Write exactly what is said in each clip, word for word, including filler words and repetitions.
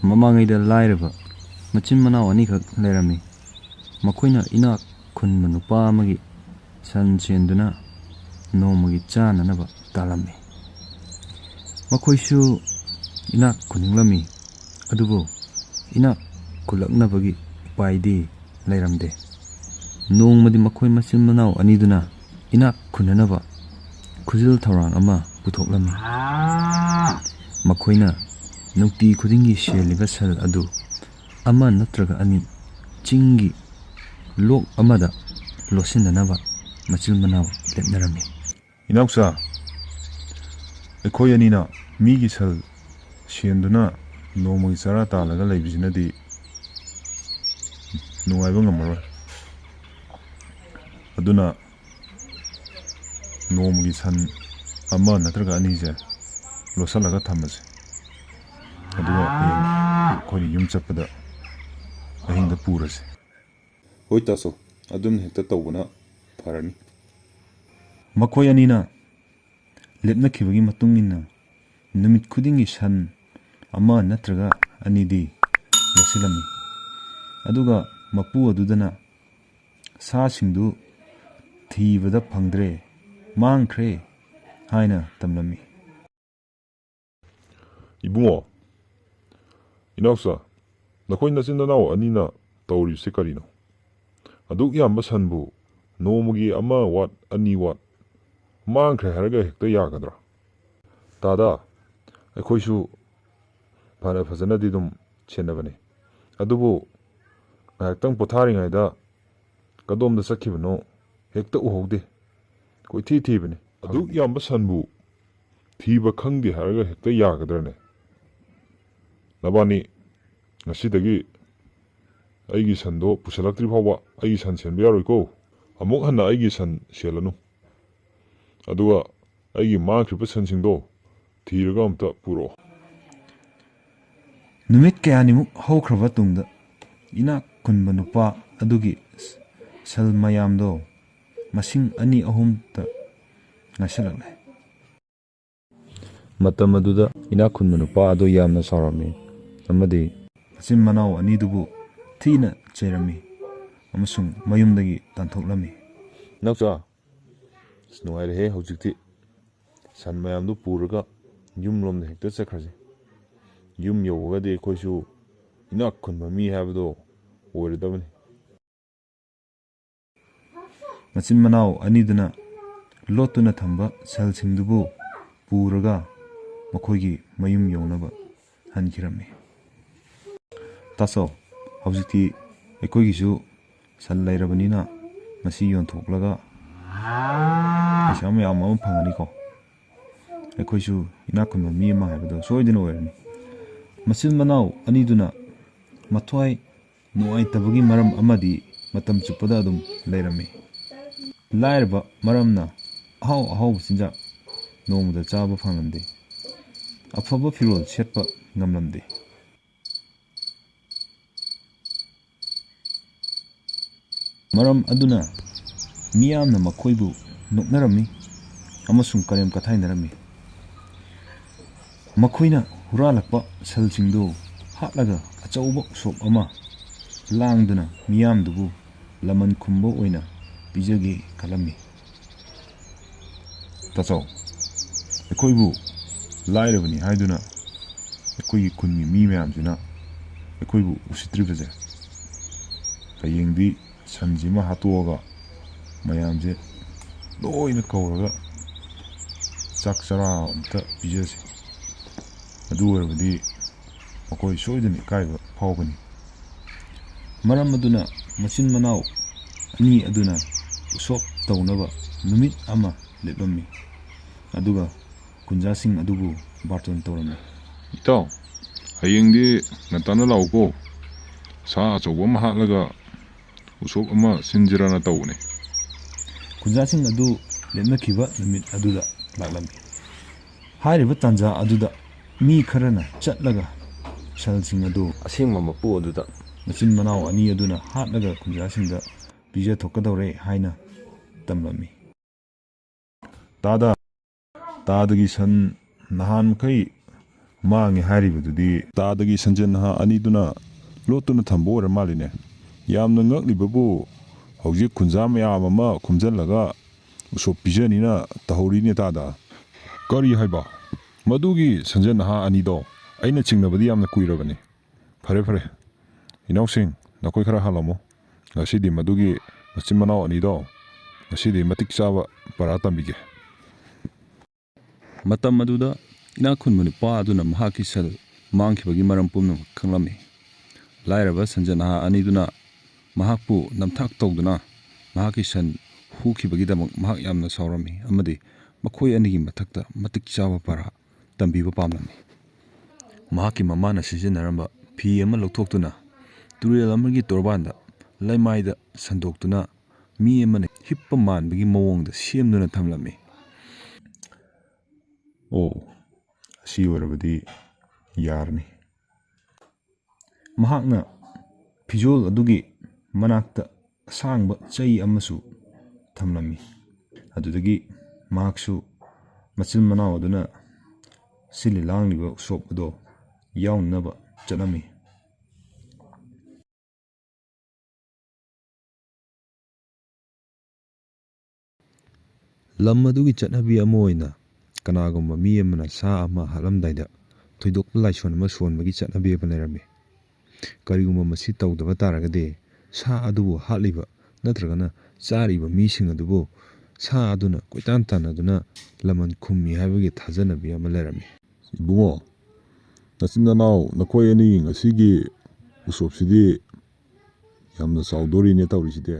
ꯃꯃꯥꯡꯉꯩꯗ ꯂꯥꯏꯔꯕ ꯃꯆꯤꯟ ꯃꯅꯥꯎ ꯑꯅꯤꯈꯛ ꯂꯩꯔꯝꯃꯤ꯫ ꯃꯈꯣꯏꯅ ꯏꯅꯥꯛ ꯈꯨꯟꯕ ꯅꯨꯄꯥ ꯑꯃꯒꯤ ꯁꯟ ꯁꯦꯟꯗꯨꯅ ꯅꯣꯡꯃꯒꯤ ꯆꯥꯅꯅꯕ ꯇꯥꯜꯂꯝꯃꯤ꯫ ꯃꯈꯣꯏꯁꯨ ꯏꯅꯥꯛ ꯈꯨꯟꯅꯤꯡꯂꯝꯃꯤ, ꯑꯗꯨꯕꯨ ꯏꯅꯥꯛ ꯈꯨꯜꯂꯛꯅꯕꯒꯤ ꯎꯄꯥꯏꯗꯤ ꯂꯩꯔꯝꯗꯦ꯫ ꯅꯣꯡꯃꯗꯤ ꯃꯈꯣꯏ ꯃꯆꯤꯟ ꯃꯅꯥꯎ ꯑꯅꯤꯗꯨꯅ ꯏꯅꯥꯛ ꯈꯨꯟꯅꯅꯕ ꯈꯨꯖꯤꯜ ꯊꯧꯔꯥꯡ ꯑꯃ ꯄꯨꯊꯣꯛꯂꯝꯃꯤ꯫ ꯃꯈꯣꯏꯅ ꯅꯨꯡꯇꯤ ꯈꯨꯗꯤꯡꯒꯤ ꯁꯦꯜꯂꯤꯕ ꯁꯟ ꯑꯗꯨ ꯑꯃ ꯅꯠꯇ꯭ꯔꯒ ꯑꯅꯤ ꯆꯤꯡꯒꯤ ꯂꯣꯛ ꯑꯃꯗ ꯂꯣꯠꯁꯤꯟꯅꯅꯕ ꯃꯆꯤꯟ ꯃꯅꯥꯎ ꯂꯦꯞꯅꯔꯝꯃꯤ꯫ "ꯏꯅꯥꯎꯆꯥ, ꯑꯩꯈꯣꯏ ꯑꯅꯤꯅ ꯃꯤꯒꯤ ꯁꯟ ꯁꯦꯟꯗꯨꯅ ꯅꯣꯡꯃꯒꯤ ꯆꯔꯥ ꯇꯥꯜꯂꯒ ꯂꯩꯕꯁꯤꯅꯗꯤ ꯅꯨꯡꯉꯥꯏꯕ ꯉꯝꯃꯔꯣꯏ꯫ ꯑꯗꯨꯅ ꯅꯣꯡꯃꯒꯤ ꯁꯟ ꯑꯃ ꯅꯠꯇ꯭ꯔꯒ ꯑꯅꯤꯁꯦ ꯂꯣꯠꯁꯤꯜꯂꯒ ꯊꯝꯃꯁꯦ꯫ ꯑꯗꯨꯒ ꯍꯌꯦꯡ ꯑꯩꯈꯣꯏꯅ ꯌꯨꯝ ꯆꯠꯄꯗ ꯑꯍꯤꯡꯗ ꯄꯨꯔꯁꯦ꯫" "ꯍꯣꯏ ꯇꯥꯆꯧ, ꯑꯗꯨꯝ ꯍꯦꯛꯇ ꯇꯧꯕꯅ ꯐꯔꯅꯤ꯫" ꯃꯈꯣꯏ ꯑꯅꯤꯅ ꯂꯦꯞꯅꯈꯤꯕꯒꯤ ꯃꯇꯨꯡ ꯏꯟꯅ ꯅꯨꯃꯤꯠ ꯈꯨꯗꯤꯡꯒꯤ ꯁꯟ ꯑꯃ ꯅꯠꯇ꯭ꯔꯒ ꯑꯅꯤꯗꯤ ꯂꯧꯁꯤꯜꯂꯝꯃꯤ꯫ ꯑꯗꯨꯒ ꯃꯄꯨ ꯑꯗꯨꯗꯅ ꯁꯥꯁꯤꯡꯗꯨ ꯊꯤꯕꯗ ꯐꯪꯗ꯭ꯔꯦ, ꯃꯥꯡꯈ꯭ꯔꯦ ꯍꯥꯏꯅ ꯇꯝꯂꯝꯃꯤ꯫ "ꯏꯕꯨꯡꯉꯣ, ꯏꯅꯥꯎꯆꯥ, ꯅꯈꯣꯏ ꯅꯆꯤꯟ ꯅꯅꯥꯎ ꯑꯅꯤꯅ ꯇꯧꯔꯤꯕꯁꯤ ꯀꯔꯤꯅꯣ? ꯑꯗꯨꯛ ꯌꯥꯝꯕ ꯁꯟꯕꯨ ꯅꯣꯡꯃꯒꯤ ꯑꯃ ꯋꯥꯠ ꯑꯅꯤ ꯋꯥꯠ ꯃꯥꯡꯈ꯭ꯔꯦ ꯍꯥꯏꯔꯒ ꯍꯦꯛꯇ ꯌꯥꯒꯗ꯭ꯔꯥ?" "ꯇꯥꯗ, ꯑꯩꯈꯣꯏꯁꯨ ꯐꯅ ꯐꯖꯅꯗꯤ ꯑꯗꯨꯝ ꯁꯦꯟꯅꯕꯅꯤ, ꯑꯗꯨꯕꯨ ꯉꯥꯏꯍꯥꯛꯇꯪ ꯄꯣꯊꯥꯔꯤꯉꯩꯗ ꯀꯗꯣꯝꯗ ꯆꯠꯈꯤꯕꯅꯣ ꯍꯦꯛꯇ ꯎꯍꯧꯗꯦ꯫ ꯀꯣꯏꯊꯤ ꯊꯤꯕꯅꯤ꯫ ꯑꯗꯨꯛ ꯌꯥꯝꯕ ꯁꯟꯕꯨ ꯊꯤꯕ ꯈꯪꯗꯦ ꯍꯥꯏꯔꯒ ꯍꯦꯛꯇ ꯌꯥꯒꯗ꯭ꯔꯅꯦ? ꯅꯕꯥꯅꯤ ꯉꯁꯤꯗꯒꯤ ꯑꯩꯒꯤ ꯁꯟꯗꯣ ꯄꯨꯁꯜꯂꯛꯇ꯭ꯔꯤ ꯐꯥꯎꯕ ꯑꯩꯒꯤ ꯁꯟ ꯁꯦꯟꯕ ꯌꯥꯔꯣꯏꯀꯣ꯫ ꯑꯃꯨꯛ ꯍꯟꯅ ꯑꯩꯒꯤ ꯁꯟ ꯁꯦꯜꯂꯅꯨ꯫ ꯑꯗꯨꯒ ꯑꯩꯒꯤ ꯃꯥꯡꯈ꯭ꯔꯤꯕ ꯁꯟꯁꯤꯡꯗꯣ ꯊꯤꯔꯒ ꯑꯝꯇ ꯄꯨꯔꯛꯑꯣ꯫" ꯅꯨꯃꯤꯠ ꯀꯌꯥꯅꯤꯃꯨꯛ ꯍꯧꯈ꯭ꯔꯕ ꯇꯨꯡꯗ ꯏꯅꯥꯛ ꯈꯨꯟꯕ ꯅꯨꯄꯥ ꯑꯗꯨꯒꯤ ꯁꯟ ꯃꯌꯥꯝꯗꯣ ꯃꯁꯤꯡ ꯑꯅꯤ ꯑꯍꯨꯝꯇ ꯉꯥꯏꯁꯤꯜꯂꯛꯂꯦ꯫ ꯃꯇꯝ ꯑꯗꯨꯗ ꯏꯅꯥꯛ ꯈꯨꯟꯕ ꯅꯨꯄꯥ ꯑꯗꯨ ꯌꯥꯝꯅ ꯁꯥꯎꯔꯝꯃꯤ꯫ ꯑꯃꯗꯤ ꯃꯆꯤꯟ ꯃꯅꯥꯎ ꯑꯅꯤꯗꯨꯕꯨ ꯊꯤꯅ ꯆꯩꯔꯝꯃꯤ ꯑꯃꯁꯨꯡ ꯃꯌꯨꯝꯗꯒꯤ ꯇꯥꯟꯊꯣꯛꯂꯝꯃꯤ꯫ "ꯅꯥꯎꯆꯥ, ꯑꯁ, ꯅꯨꯡꯉꯥꯏꯔꯦꯍꯦ ꯍꯧꯖꯤꯛꯇꯤ꯫ ꯁꯟ ꯃꯌꯥꯝꯗꯨ ꯄꯨꯔꯒ ꯌꯨꯝꯂꯣꯝꯗ ꯍꯦꯛꯇ ꯆꯠꯈ꯭ꯔꯁꯤ꯫ ꯌꯨꯝ ꯌꯧꯕꯒꯗꯤ ꯑꯩꯈꯣꯏꯁꯨ ꯏꯅꯥꯛ ꯈꯨꯟꯕ ꯃꯤ ꯍꯥꯏꯕꯗꯣ ꯑꯣꯏꯔꯗꯕꯅꯤ"꯫ ꯃꯆꯤꯟ ꯃꯅꯥꯎ ꯑꯅꯤꯗꯨꯅ ꯂꯣꯠꯇꯨꯅ ꯊꯝꯕ ꯁꯟꯁꯤꯡꯗꯨꯕꯨ ꯄꯨꯔꯒ ꯃꯈꯣꯏꯒꯤ ꯃꯌꯨꯝ ꯌꯧꯅꯕ ꯍꯟꯈꯤꯔꯝꯃꯤ꯫ "ꯇꯥꯆꯧ, ꯍꯧꯖꯤꯛꯇꯤ ꯑꯩꯈꯣꯏꯒꯤꯁꯨ ꯁꯟ ꯂꯩꯔꯕꯅꯤꯅ ꯃꯁꯤ ꯌꯣꯟꯊꯣꯛꯂꯒ ꯄꯩꯁꯥ ꯃꯌꯥꯝ ꯑꯃ ꯐꯪꯉꯅꯤꯀꯣ꯫ ꯑꯩꯈꯣꯏꯁꯨ ꯏꯅꯥꯛ ꯈꯨꯟꯕ ꯃꯤ ꯑꯃ ꯍꯥꯏꯕꯗꯣ ꯁꯣꯏꯗꯅ ꯑꯣꯏꯔꯅꯤ"꯫ ꯃꯆꯤꯟ ꯃꯅꯥꯎ ꯑꯅꯤꯗꯨꯅ ꯃꯊ꯭ꯋꯥꯏ ꯅꯨꯡꯉꯥꯏꯇꯕꯒꯤ ꯃꯔꯝ ꯑꯃꯗꯤ ꯃꯇꯝ ꯆꯨꯞꯄꯗ ꯑꯗꯨꯝ ꯂꯩꯔꯝꯃꯤ꯫ ꯂꯥꯏꯔꯕ ꯃꯔꯝꯅ ꯑꯍꯥꯎ ꯑꯍꯥꯎꯕ ꯆꯤꯟꯖꯥꯛ ꯅꯣꯡꯃꯗ ꯆꯥꯕ ꯐꯪꯂꯝꯗꯦ꯫ ꯑꯐꯕ ꯐꯤꯔꯣꯜ ꯁꯦꯠꯄ ꯉꯝꯂꯝꯗꯦ꯫ ꯃꯔꯝ ꯑꯗꯨꯅ ꯃꯤꯌꯥꯝꯅ ꯃꯈꯣꯏꯕꯨ ꯅꯣꯛꯅꯔꯝꯃꯤ ꯑꯃꯁꯨꯡ ꯀꯔꯦꯝ ꯀꯊꯥꯏꯅꯔꯝꯃꯤ꯫ ꯃꯈꯣꯏꯅ ꯍꯨꯔꯥꯜꯂꯛꯄ ꯁꯟꯁꯤꯡꯗꯨ ꯍꯥꯠꯂꯒ ꯑꯆꯧꯕ ꯎꯁꯣꯞ ꯑꯃ ꯂꯥꯡꯗꯨꯅ ꯃꯤꯌꯥꯝꯗꯨꯕꯨ ꯂꯃꯟ ꯈꯨꯝꯕ ꯑꯣꯏꯅ ꯄꯤꯖꯒꯦ ꯈꯜꯂꯝꯃꯤ꯫ "ꯇꯥꯆꯧ, ꯑꯩꯈꯣꯏꯕꯨ ꯂꯥꯏꯔꯕꯅꯤ ꯍꯥꯏꯗꯨꯅ ꯑꯩꯈꯣꯏꯒꯤ ꯈꯨꯟꯒꯤ ꯃꯤ ꯃꯌꯥꯝꯁꯤꯅ ꯑꯩꯈꯣꯏꯕꯨ ꯎꯁꯤꯠꯇ꯭ꯔꯤꯕꯁꯦ, ꯍꯌꯦꯡꯗꯤ ꯁꯟꯁꯤꯃ ꯍꯥꯠꯇꯣꯛꯑꯒ ꯃꯌꯥꯝꯁꯦ ꯂꯣꯏꯅ ꯀꯧꯔꯒ ꯆꯥꯛ ꯆꯔꯥ ꯑꯝꯇ ꯄꯤꯖꯁꯤ꯫ ꯑꯗꯨ ꯑꯣꯏꯔꯕꯗꯤ ꯃꯈꯣꯏ ꯁꯣꯏꯗꯅ ꯏꯀꯥꯏꯕ ꯐꯥꯎꯒꯅꯤ"꯫ ꯃꯔꯝ ꯑꯗꯨꯅ ꯃꯆꯤꯟ ꯃꯅꯥꯎ ꯑꯅꯤ ꯑꯗꯨꯅ ꯎꯁꯣꯞ ꯇꯧꯅꯕ ꯅꯨꯃꯤꯠ ꯑꯃ ꯂꯦꯞꯂꯝꯃꯤ꯫ ꯑꯗꯨꯒ ꯀꯨꯟꯖꯥꯁꯤꯡ ꯑꯗꯨꯕꯨ ꯕꯥꯔꯇꯣꯟ ꯇꯧꯔꯝꯃꯤ꯫ "ꯏꯇꯥꯎ, ꯍꯌꯦꯡꯗꯤ ꯉꯟꯇꯥꯅ ꯂꯥꯛꯎꯀꯣ꯫ ꯁꯥ ꯑꯆꯧꯕ ꯑꯃ ꯍꯥꯠꯂꯒ ꯎꯁꯣꯞ ꯑꯃ ꯁꯤꯟꯖꯤꯔꯅ ꯇꯧꯕꯅꯤ"꯫ ꯀꯨꯟꯖꯥꯁꯤꯡ ꯑꯗꯨ ꯂꯦꯞꯅꯈꯤꯕ ꯅꯨꯃꯤꯠ ꯑꯗꯨꯗ ꯂꯥꯛꯂꯝꯃꯤ꯫ ꯍꯥꯏꯔꯤꯕ ꯇꯥꯟꯖꯥ ꯑꯗꯨꯗ ꯃꯤ ꯈꯔꯅ ꯆꯠꯂꯒ ꯁꯟꯁꯤꯡ ꯑꯗꯨ ꯑꯁꯦꯡꯕ ꯃꯄꯨ ꯑꯗꯨꯗ ꯃꯆꯤꯟ ꯃꯅꯥꯎ ꯑꯅꯤ ꯑꯗꯨꯅ ꯍꯥꯠꯂꯒ ꯀꯨꯟꯖꯥꯁꯤꯡꯗ ꯄꯤꯖꯊꯣꯛꯀꯗꯧꯔꯦ ꯍꯥꯏꯅ ꯇꯝꯂꯝꯃꯤ꯫ "ꯇꯥꯗ, ꯇꯥꯗꯒꯤ ꯁꯟ ꯅꯍꯥꯟ ꯃꯈꯩ ꯃꯥꯡꯉꯦ ꯍꯥꯏꯔꯤꯕꯗꯨꯗꯤ ꯇꯥꯗꯒꯤ ꯁꯟꯖꯦꯟ ꯅꯍꯥ ꯑꯅꯤꯗꯨꯅ ꯂꯣꯠꯇꯨꯅ ꯊꯝꯕ ꯑꯣꯏꯔ ꯃꯥꯜꯂꯤꯅꯦ꯫ ꯌꯥꯝꯅ ꯉꯛꯂꯤꯕꯕꯨ, ꯍꯧꯖꯤꯛ ꯈꯨꯟꯖꯥ ꯃꯌꯥꯝ ꯑꯃ ꯈꯣꯝꯖꯤꯜꯂꯒ ꯎꯁꯣꯞ ꯄꯤꯖꯅꯤꯅ ꯇꯧꯍꯧꯔꯤꯅꯦ ꯇꯥꯗ꯫ ꯀꯔꯤ ꯍꯥꯏꯕ? ꯃꯗꯨꯒꯤ ꯁꯟꯖꯦꯟ ꯅꯍꯥ ꯑꯅꯤꯗꯣ ꯑꯩꯅ ꯆꯤꯡꯅꯕꯗꯤ ꯌꯥꯝꯅ ꯀꯨꯏꯔꯕꯅꯤ꯫ ꯐꯔꯦ ꯐꯔꯦ, ꯏꯅꯥꯎꯁꯤꯡ, ꯅꯈꯣꯏ ꯈꯔ ꯍꯜꯂꯝꯃꯣ꯫ ꯉꯁꯤꯗꯤ ꯃꯗꯨꯒꯤ ꯃꯆꯤꯟ ꯃꯅꯥꯎ ꯑꯅꯤꯗꯣ ꯉꯁꯤꯗꯤ ꯃꯇꯤꯛ ꯆꯥꯕ ꯄꯔꯥ ꯇꯝꯕꯤꯒꯦ꯫ ꯃꯇꯝ ꯑꯗꯨꯗ ꯏꯅꯥꯛ ꯈꯨꯟꯕ ꯅꯨꯄꯥ ꯑꯗꯨꯅ ꯃꯍꯥꯛꯀꯤ ꯁꯟ ꯃꯥꯡꯈꯤꯕꯒꯤ ꯃꯔꯝ ꯄꯨꯝꯅꯃꯛ ꯈꯪꯂꯝꯃꯤ꯫ ꯂꯥꯏꯔꯕ ꯁꯟꯖꯦꯟ ꯅꯍꯥ ꯑꯅꯤꯗꯨꯅ ꯃꯍꯥꯛꯄꯨ ꯅꯝꯊꯥꯛ ꯇꯧꯗꯨꯅ ꯃꯍꯥꯛꯀꯤ ꯁꯟ ꯍꯨꯈꯤꯕꯒꯤꯗꯃꯛ ꯃꯍꯥꯛ ꯌꯥꯝꯅ ꯁꯥꯎꯔꯝꯃꯤ ꯑꯃꯗꯤ ꯃꯈꯣꯏ ꯑꯅꯤꯒꯤ ꯃꯊꯛꯇ ꯃꯇꯤꯛ ꯆꯥꯕ ꯄꯔꯥ ꯇꯝꯕꯤꯕ ꯄꯥꯝꯂꯝꯃꯤ꯫ ꯃꯍꯥꯛꯀꯤ ꯃꯃꯥꯅ ꯁꯤꯖꯤꯟꯅꯔꯝꯕ ꯐꯤ ꯑꯃ ꯂꯧꯊꯣꯛꯇꯨꯅ ꯇꯨꯔꯦꯜ ꯑꯃꯒꯤ ꯇꯣꯔꯕꯥꯟꯗ ꯂꯩꯃꯥꯏꯗ ꯁꯟꯗꯣꯛꯇꯨꯅ ꯃꯤ ꯑꯃꯅ ꯍꯤꯞꯄ ꯃꯥꯟꯕꯒꯤ ꯃꯑꯣꯡꯗ ꯁꯦꯝꯗꯨꯅ ꯊꯝꯂꯝꯃꯤ꯫ ꯑꯣ, ꯑꯁꯤ ꯑꯣꯏꯔꯕꯗꯤ ꯌꯥꯔꯅꯤ꯫ ꯃꯍꯥꯛꯅ ꯐꯤꯖꯣꯜ ꯑꯗꯨꯒꯤ ꯃꯅꯥꯛꯇ ꯑꯁꯥꯡꯕ ꯆꯩ ꯑꯃꯁꯨ ꯊꯝꯂꯝꯃꯤ꯫ ꯑꯗꯨꯗꯒꯤ ꯃꯍꯥꯛꯁꯨ ꯃꯆꯤꯟ ꯃꯅꯥꯎ ꯑꯗꯨꯅ ꯁꯤꯜꯂꯤ ꯂꯥꯡꯂꯤꯕ ꯎꯁꯣꯞ ꯑꯗꯣ ꯌꯥꯎꯅꯅꯕ ꯆꯠꯂꯝꯃꯤ꯫ ꯂꯝ ꯑꯗꯨꯒꯤ ꯆꯠꯅꯕꯤ ꯑꯃ ꯑꯣꯏꯅ ꯀꯅꯥꯒꯨꯝꯕ ꯃꯤ ꯑꯃꯅ ꯁꯥ ꯑꯃ ꯍꯥꯠꯂꯝꯗꯥꯏꯗ ꯊꯣꯏꯗꯣꯛꯄ ꯂꯥꯏꯁꯣꯟ ꯑꯃ ꯁꯣꯟꯕꯒꯤ ꯆꯠꯅꯕꯤ ꯑꯃ ꯂꯩꯔꯝꯃꯤ꯫ ꯀꯔꯤꯒꯨꯝꯕ ꯃꯁꯤ ꯇꯧꯗꯕ ꯇꯥꯔꯒꯗꯤ ꯁꯥ ꯑꯗꯨꯕꯨ ꯍꯥꯠꯂꯤꯕ ꯅꯠꯇ꯭ꯔꯒꯅ ꯆꯥꯔꯤꯕ ꯃꯤꯁꯤꯡ ꯑꯗꯨꯕꯨ ꯁꯥ ꯑꯗꯨꯅ ꯀꯣꯏꯇꯥꯟ ꯇꯥꯟꯅꯗꯨꯅ ꯂꯃꯟ ꯈꯨꯝꯃꯤ ꯍꯥꯏꯕꯒꯤ ꯊꯥꯖꯅꯕꯤ ꯑꯃ ꯂꯩꯔꯝꯃꯤ꯫ ꯏꯕꯨꯡꯉꯣ, ꯅꯆꯤꯟ ꯅꯅꯥꯎ ꯅꯈꯣꯏ ꯑꯅꯤ ꯉꯁꯤꯒꯤ ꯎꯁꯣꯞꯁꯤꯗꯤ ꯌꯥꯝꯅ ꯆꯥꯎꯗꯣꯔꯤꯅꯦ ꯇꯧꯔꯤꯁꯤꯗꯤ꯫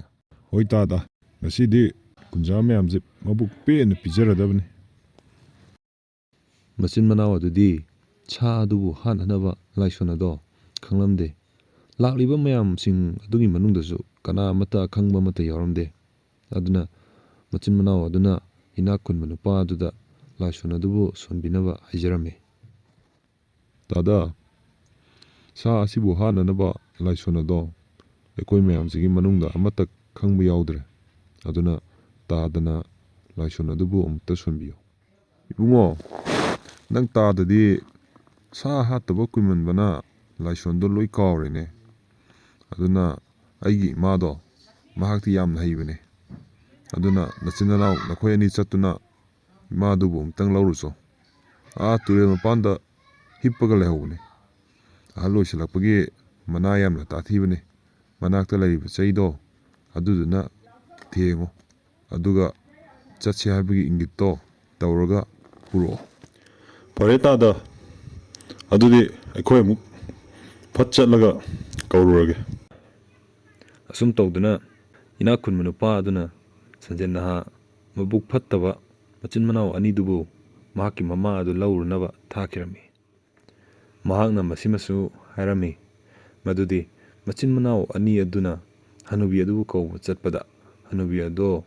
ꯍꯣꯏ ꯇꯥꯗ, ꯉꯁꯤꯗꯤ ꯀꯨꯟꯖꯥ ꯃꯌꯥꯝꯁꯦ ꯃꯕꯨꯛ ꯄꯦꯟꯅ ꯄꯤꯖꯔꯗꯕꯅꯤ꯫ ꯃꯆꯤꯟ ꯃꯅꯥꯎ ꯑꯗꯨꯗꯤ ꯁꯥ ꯑꯗꯨꯕꯨ ꯍꯥꯠꯅꯅꯕ ꯂꯥꯏꯁꯣꯟ ꯑꯗꯣ ꯈꯪꯂꯝꯗꯦ꯫ ꯂꯥꯛꯂꯤꯕ ꯃꯌꯥꯝꯁꯤꯡ ꯑꯗꯨꯒꯤ ꯃꯅꯨꯡꯗꯁꯨ ꯀꯅꯥ ꯑꯃꯠꯇ ꯑꯈꯪꯕ ꯑꯃꯠꯇ ꯌꯥꯎꯔꯝꯗꯦ꯫ ꯑꯗꯨꯅ ꯃꯆꯤꯟ ꯃꯅꯥꯎ ꯑꯗꯨꯅ ꯏꯅꯥꯛ ꯈꯨꯟꯕ ꯅꯨꯄꯥ ꯑꯗꯨꯗ ꯂꯥꯏꯁꯣꯟ ꯑꯗꯨꯕꯨ ꯁꯣꯟꯕꯤꯅꯕ ꯍꯥꯏꯖꯔꯝꯃꯤ꯫ ꯇꯥꯗ, ꯁꯥ ꯑꯁꯤꯕꯨ ꯍꯥꯠꯅꯅꯕ ꯂꯥꯏꯁꯣꯟ ꯑꯗꯣ ꯑꯩꯈꯣꯏ ꯃꯌꯥꯝꯁꯤꯒꯤ ꯃꯅꯨꯡꯗ ꯑꯃꯠꯇ ꯈꯪꯕ ꯌꯥꯎꯗ꯭ꯔꯦ꯫ ꯑꯗꯨꯅ ꯇꯥꯗꯅ ꯂꯥꯏꯁꯣꯟ ꯑꯗꯨꯕꯨ ꯑꯃꯨꯛꯇ ꯁꯣꯟꯕꯤꯌꯨ꯫ ꯏꯕꯨꯡꯉꯣ, ꯅꯪ ꯇꯥꯗꯗꯤ "ꯁꯥ ꯍꯥꯠꯇꯕ ꯀꯨꯏꯃꯟꯕꯅ ꯂꯥꯏꯁꯣꯟꯗꯣ ꯂꯣꯏ ꯀꯥꯎꯔꯦꯅꯦ꯫ ꯑꯗꯨꯅ ꯑꯩꯒꯤ ꯏꯃꯥꯗꯣ, ꯃꯍꯥꯛꯇꯤ ꯌꯥꯝꯅ ꯍꯩꯕꯅꯦ꯫ ꯑꯗꯨꯅ ꯅꯆꯤꯟ ꯅꯅꯥꯎ ꯅꯈꯣꯏ ꯑꯅꯤ ꯆꯠꯇꯨꯅ ꯏꯃꯥꯗꯨꯕꯨ ꯑꯃꯨꯛꯇꯪ ꯂꯧꯔꯨꯆꯣ꯫ ꯑꯥ ꯇꯨꯔꯦꯜ ꯃꯄꯥꯟꯗ ꯍꯤꯞꯄꯒ ꯂꯩꯍꯧꯕꯅꯦ꯫ ꯑꯍꯜ ꯑꯣꯏꯁꯤꯜꯂꯛꯄꯒꯤ ꯃꯅꯥ ꯌꯥꯝꯅ ꯇꯥꯊꯤꯕꯅꯦ꯫ ꯃꯅꯥꯛꯇ ꯂꯩꯔꯤꯕ ꯆꯩꯗꯣ, ꯑꯗꯨꯗꯨꯅ ꯊꯦꯡꯉꯨ꯫ ꯑꯗꯨꯒ ꯆꯠꯁꯦ ꯍꯥꯏꯕꯒꯤ ꯏꯪꯒꯤꯠꯇꯣ ꯇꯧꯔꯒ ꯄꯨꯔꯛꯑꯣ"꯫ "ꯐꯔꯦ ꯇꯥꯗ, ꯑꯗꯨꯗꯤ ꯑꯩꯈꯣꯏ ꯑꯃꯨꯛ ꯐꯠ ꯆꯠꯂꯒ ꯀꯧꯔꯨꯔꯒꯦ"꯫ ꯑꯁꯨꯝ ꯇꯧꯗꯨꯅ ꯏꯅꯥꯛ ꯈꯨꯟꯕ ꯅꯨꯄꯥ ꯑꯗꯨꯅ ꯁꯟꯖꯦꯟ ꯅꯍꯥ ꯃꯕꯨꯛ ꯐꯠꯇꯕ ꯃꯆꯤꯟ ꯃꯅꯥꯎ ꯑꯅꯤꯗꯨꯕꯨ ꯃꯍꯥꯛꯀꯤ ꯃꯃꯥ ꯑꯗꯨ ꯂꯧꯔꯨꯅꯕ ꯊꯥꯈꯤꯔꯝꯃꯤ꯫ ꯃꯍꯥꯛꯅ ꯃꯁꯤꯃꯁꯨ ꯍꯥꯏꯔꯝꯃꯤ, ꯃꯗꯨꯗꯤ ꯃꯆꯤꯟ ꯃꯅꯥꯎ ꯑꯅꯤ ꯑꯗꯨꯅ ꯍꯅꯨꯕꯤ ꯑꯗꯨꯕꯨ ꯀꯧꯕ ꯆꯠꯄꯗ, ꯍꯅꯨꯕꯤ ꯑꯗꯣ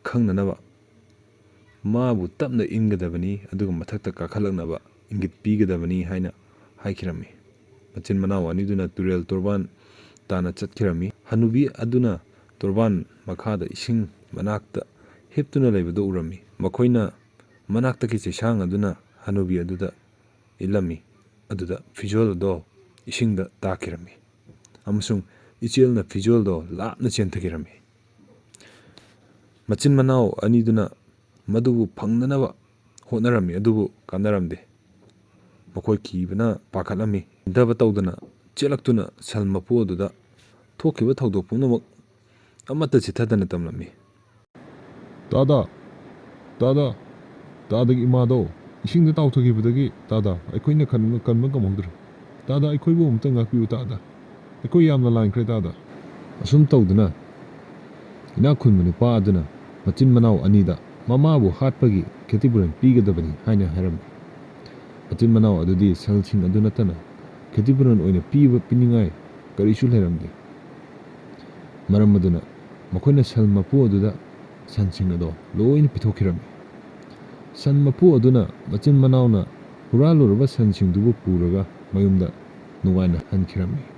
ꯈꯪꯅꯅꯕ ꯃꯥꯕꯨ ꯇꯞꯅ ꯏꯟꯒꯗꯕꯅꯤ, ꯑꯗꯨꯒ ꯃꯊꯛꯇ ꯀꯥꯈꯠꯂꯛꯅꯕ ꯏꯪꯒꯤꯠ ꯄꯤꯒꯗꯕꯅꯤ ꯍꯥꯏꯅ ꯍꯥꯏꯈꯤꯔꯝꯃꯤ꯫ ꯃꯆꯤꯟ ꯃꯅꯥꯎ ꯑꯅꯤꯗꯨꯅ ꯇꯨꯔꯦꯜ ꯇꯣꯔꯕꯥꯟ ꯇꯥꯅ ꯆꯠꯈꯤꯔꯝꯃꯤ꯫ ꯍꯅꯨꯕꯤ ꯑꯗꯨꯅ ꯇꯣꯔꯕꯥꯟ ꯃꯈꯥꯗ ꯏꯁꯤꯡ ꯃꯅꯥꯛꯇ ꯍꯤꯞꯇꯨꯅ ꯂꯩꯕꯗꯨ ꯎꯔꯝꯃꯤ꯫ ꯃꯈꯣꯏꯅ ꯃꯅꯥꯛꯇꯒꯤ ꯆꯩꯁꯥꯡ ꯑꯗꯨꯅ ꯍꯅꯨꯕꯤ ꯑꯗꯨꯗ ꯏꯜꯂꯝꯃꯤ꯫ ꯑꯗꯨꯗ ꯐꯤꯖꯣꯜ ꯑꯗꯣ ꯏꯁꯤꯡꯗ ꯇꯥꯈꯤꯔꯝꯃꯤ, ꯑꯃꯁꯨꯡ ꯏꯆꯦꯜꯅ ꯐꯤꯖꯣꯜꯗꯣ ꯂꯥꯞꯅ ꯆꯦꯟꯊꯈꯤꯔꯝꯃꯤ꯫ ꯃꯆꯤꯟ ꯃꯅꯥꯎ ꯑꯅꯤꯗꯨꯅ ꯃꯗꯨꯕꯨ ꯐꯪꯅꯅꯕ ꯍꯣꯠꯅꯔꯝꯃꯤ, ꯑꯗꯨꯕꯨ ꯀꯥꯟꯅꯔꯝꯗꯦ꯫ ꯃꯈꯣꯏ ꯀꯤꯕꯅ ꯄꯥꯈꯠꯂꯝꯃꯤ꯫ ꯍꯟꯊꯕ ꯇꯧꯗꯅ ꯆꯦꯜꯂꯛꯇꯨꯅ ꯁꯟ ꯃꯄꯨ ꯑꯗꯨꯗ ꯊꯣꯛꯈꯤꯕ ꯊꯧꯗꯣꯛ ꯄꯨꯝꯅꯃꯛ ꯑꯃꯠꯇ ꯆꯤꯠꯊꯗꯅ ꯇꯝꯂꯝꯃꯤ꯫ "ꯇꯥꯗ, ꯇꯥꯗ, ꯇꯥꯗꯒꯤ ꯏꯃꯥꯗꯣ ꯏꯁꯤꯡꯗ ꯇꯥꯎꯊꯈꯤꯕꯗꯒꯤ, ꯇꯥꯗ, ꯑꯩꯈꯣꯏꯅ ꯀꯟꯕ, ꯀꯟꯕ ꯉꯝꯍꯧꯗ꯭ꯔꯦ꯫ ꯇꯥꯗ, ꯑꯩꯈꯣꯏꯕꯨ ꯑꯃꯨꯛꯇ ꯉꯥꯛꯄꯤꯌꯨ, ꯇꯥꯗ꯫ ꯑꯩꯈꯣꯏ ꯌꯥꯝꯅ ꯂꯥꯟꯈ꯭ꯔꯦ, ꯇꯥꯗ"꯫ ꯑꯁꯨꯝ ꯇꯧꯗꯨꯅ ꯏꯅꯥꯛ ꯈꯨꯟꯕ ꯅꯨꯄꯥ ꯑꯗꯨꯅ ꯃꯆꯤꯟ ꯃꯅꯥꯎ ꯑꯅꯤꯗ ꯃꯃꯥꯕꯨ ꯍꯥꯠꯄꯒꯤ ꯈꯦꯇꯤꯄꯨꯔꯟ ꯄꯤꯒꯗꯕꯅꯤ ꯍꯥꯏꯅ ꯍꯥꯏꯔꯝꯃꯤ꯫ ꯃꯆꯤꯟ ꯃꯅꯥꯎ ꯑꯗꯨꯗꯤ ꯁꯟꯁꯤꯡ ꯑꯗꯨ ꯅꯠꯇꯅ ꯈꯦꯇꯤꯄꯨꯔꯟ ꯑꯣꯏꯅ ꯄꯤꯕ, ꯄꯤꯅꯤꯡꯉꯥꯏ ꯀꯔꯤꯁꯨ ꯂꯩꯔꯝꯗꯦ꯫ ꯃꯔꯝ ꯑꯗꯨꯅ ꯃꯈꯣꯏꯅ ꯁꯟ ꯃꯄꯨ ꯑꯗꯨꯗ ꯁꯟꯁꯤꯡ ꯑꯗꯣ ꯂꯣꯏꯅ ꯄꯤꯊꯣꯛꯈꯤꯔꯝꯃꯤ꯫ ꯁꯟ ꯃꯄꯨ ꯑꯗꯨꯅ ꯃꯆꯤꯟ ꯃꯅꯥꯎꯅ ꯍꯨꯔꯥꯜꯂꯨꯔꯕ ꯁꯟꯁꯤꯡꯗꯨꯕꯨ ꯄꯨꯔꯒ ꯃꯌꯨꯝꯗ ꯅꯨꯡꯉꯥꯏꯅ ꯍꯟꯈꯤꯔꯝꯃꯤ꯫